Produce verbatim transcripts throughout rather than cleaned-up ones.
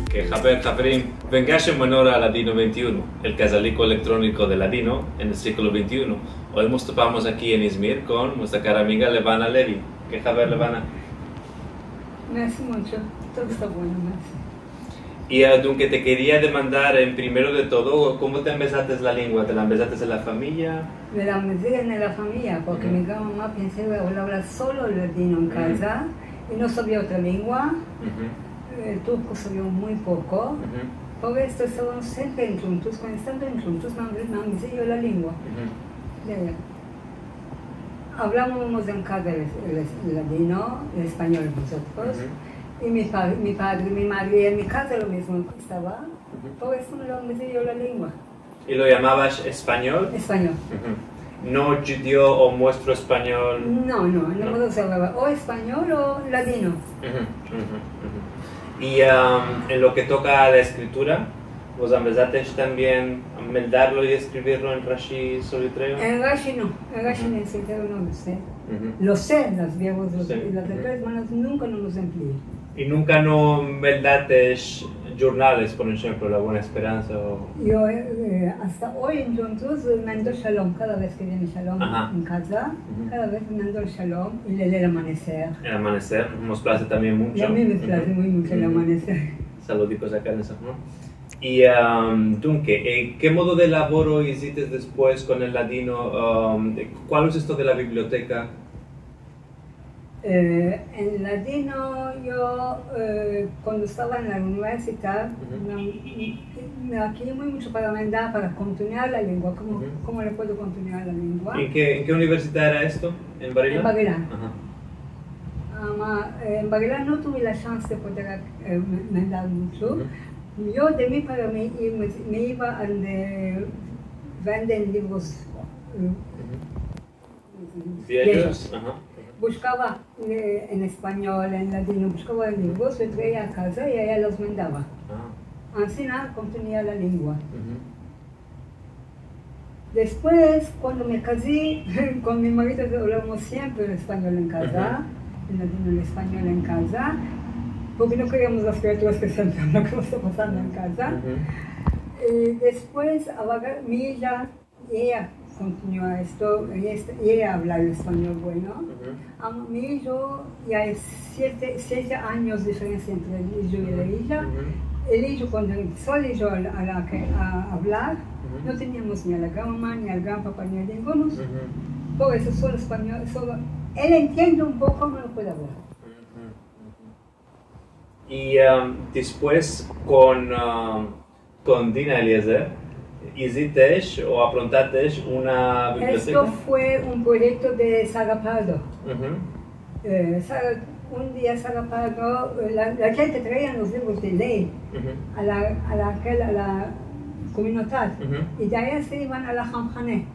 Ke haber, haverim, vengash en buena ora a Ladino vente i uno, el kazaliko elektroniko de ladino en el siglo vente i uno. Oy mos topamos aki en Izmir kon muestra kara amiga Levana Levi. Ke haber, Levana? Mersi muncho. Todo esta bueno, mersi. I, a, dunke te keria demandar, en primero de todo, komo te ambezates la lengua? Te la ambezates en la famiya? Me la ambezi en la famiya, porke mi gran mama, piense, avlava solo el ladino en kaza i no savia otra lengua. El turko savia muy poko. Por esto estavan siempre endjuntos, kuando estando endjuntos, me ambe-, me ambezi yo la lengua. Ya, ya. Avlavamos en kaza el, el, el ladino, el espanyol mozotros. I mi pa-, mi padre, mi madre, en mi kaza lo mizmo estava. Por esto me lo ambezi yo la lengua. I lo yamavas espanyol? Espanyol. No djudio o muestro espanyol? No, no, no, no se avlava o espanyol o ladino. I, am, en lo ke toka a la eskritura, vos ambezates tambien meldarlo i eskrivirlo en Rashi Solitreo? En Rashi no, en Rashi Solitreo no lo se. Lo se, las vievos, los, las de tres manos nunka no los emplei. I nunka no meldates jurnales, por enshemplo, La Buena Esperansa o... Yo, e, asta oy, entonses, mendo Shalom, kada vez ke viene Shalom en kaza, kada vez mendo Shalom i le, le El Amaneser. El Amaneser, mos plaze tambien muncho. I a mi me plaze muy muncho El Amaneser. Saludikos a Karen Sahmon. I, am, dunke, e, ke modo de lavoro izites despues kon el ladino? Am, kualo es esto de la biblioteka? E, en ladino yo, e, kuando estava en la universidad, me, me, me aki muy muncho para mendar, para kontinuar la lengua. Komo, komo le puedo kontinuar la lengua? En ke, en ke universidad era esto? En Bar-Ilan? En Bar-Ilan. Ama, e, en Bar-Ilan no tuve la shanse de poder, e, me-, mendar muncho. Yo de mi para mi, i me, me iva ande venden livros, e, viejos. Viejos. Bushkava, e, en espanyol, en ladino, bushkava livros, i traia a kaza i aya los mendava. Ansina kontinuai la lengua. Despues, kuando me kazi, kon mi marido avlavamos siempre el espanyol en kaza, el ladino, el espanyol en kaza, porke no keriamos las kriaturas ke sepan lo ke esta pasando en kaza. I despues, avara, mi ija, eya kontinua esto, eya est-, eya avla el espanyol bueno. Ama mi ijo ya es siete, siete anyos diferensia entre el ijo i la ija. El ijo, kuando empeso el ijo a, a la ke, a avlar, no teniamos ni a la gran mama, ni al gran papa, ni a ninguno. Por esto solo espanyol, solo el entiende un poko, no lo puede avlar. I, am, despues kon, am, kon Dina Eliezer, izitesh o aprontatesh una biblioteka? Esto fue un proyekto de Sara Pardo. E, Sara, un dia Sara Pardo, e, la, la djente traian los livros de ley a la, a la, akel, a la komunidad, i de aya se ivan a la Hamhane.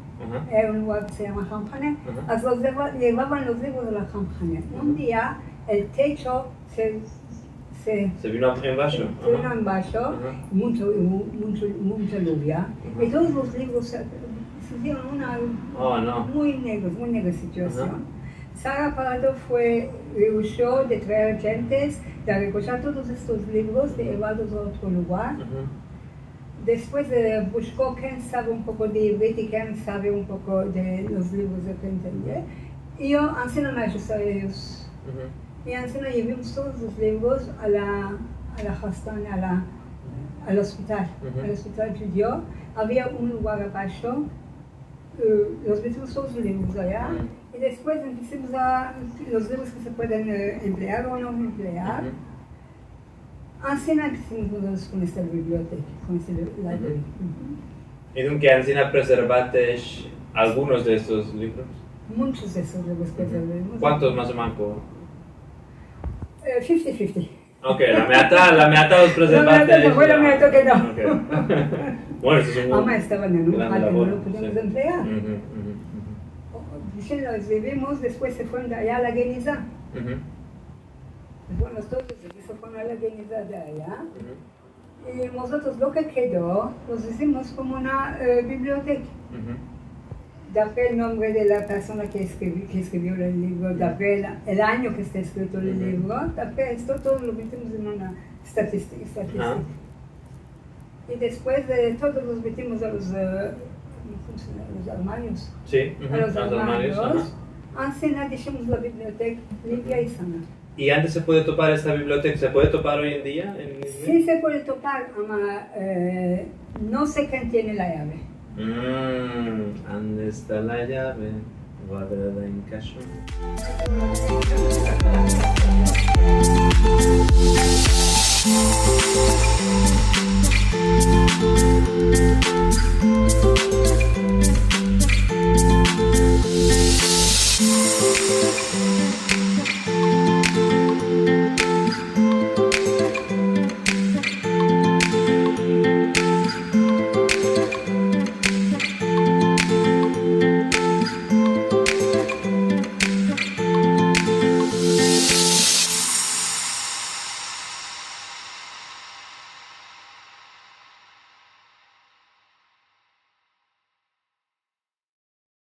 Era un lugar ke se yama Hamhane. Los yeva-, yevavan los livros a la Hamhane. Un dia el techo se, se, se vino abasho. Se vino abasho, muncho, mu-, muncho, muncha luvia. I todos los livros se, se izieron una, muy negros, muy negra situasion. Sara Pardo fue, rehusho de traer djentes, de rekojer todos estos livros, de yevarlos a otro lugar. Despues, e, bushko ken save un poko de ivrit i ken save un poko de los livros de ke entendie. I yo, ansina me ayudai eyos. I ansina yevimos todos los livros a la, a la hastane, a la, al ospital, al ospital djudio. Avia un lugar abasho, e, los metimos todos los livros aya. I despues empesimos a, los livros ke se pueden, e, emplear o no emplear. Ansina ke izimos mozotros kon esta biblioteka, kon esta library. I dunke ansina preservatesh algunos de estos livros? Munchos de estos livros preservamos. Kuantos mas o manko? E, fifty fifty. Okey, la meata, la meata los preservatesh. La meata, no, la meata ke no. Okey. Bueno, esto es un gran lavoro. Ama estavan en un patio, no lo podiamos emplear. O, o, dizien, los yevimos, despues se fueron de aya a la Geniza. Bueno, entonses, se fueron a la Geniza de aya. I mozotros lo ke kedo, los izimos komo una, e, biblioteka. Daprez el nombre de la persona ke eskrivi-, ke eskrivio el livro, daprez el, el anyo ke esta eskrito el livro, daprez esto todo lo metimos en una estatisti-, estatistika. I despues de todo los metimos a los, e, komo se yama? Los armarios. Si, a los armarios, ansi no deshamos la biblioteka limpia i sana. I antes se puede topar esta biblioteka? Se puede topar oy en dia en Izmir? Si se puede topar, ama, e, no se ken tiene la yave. Mm, ande esta la yave? Guardada en kashon.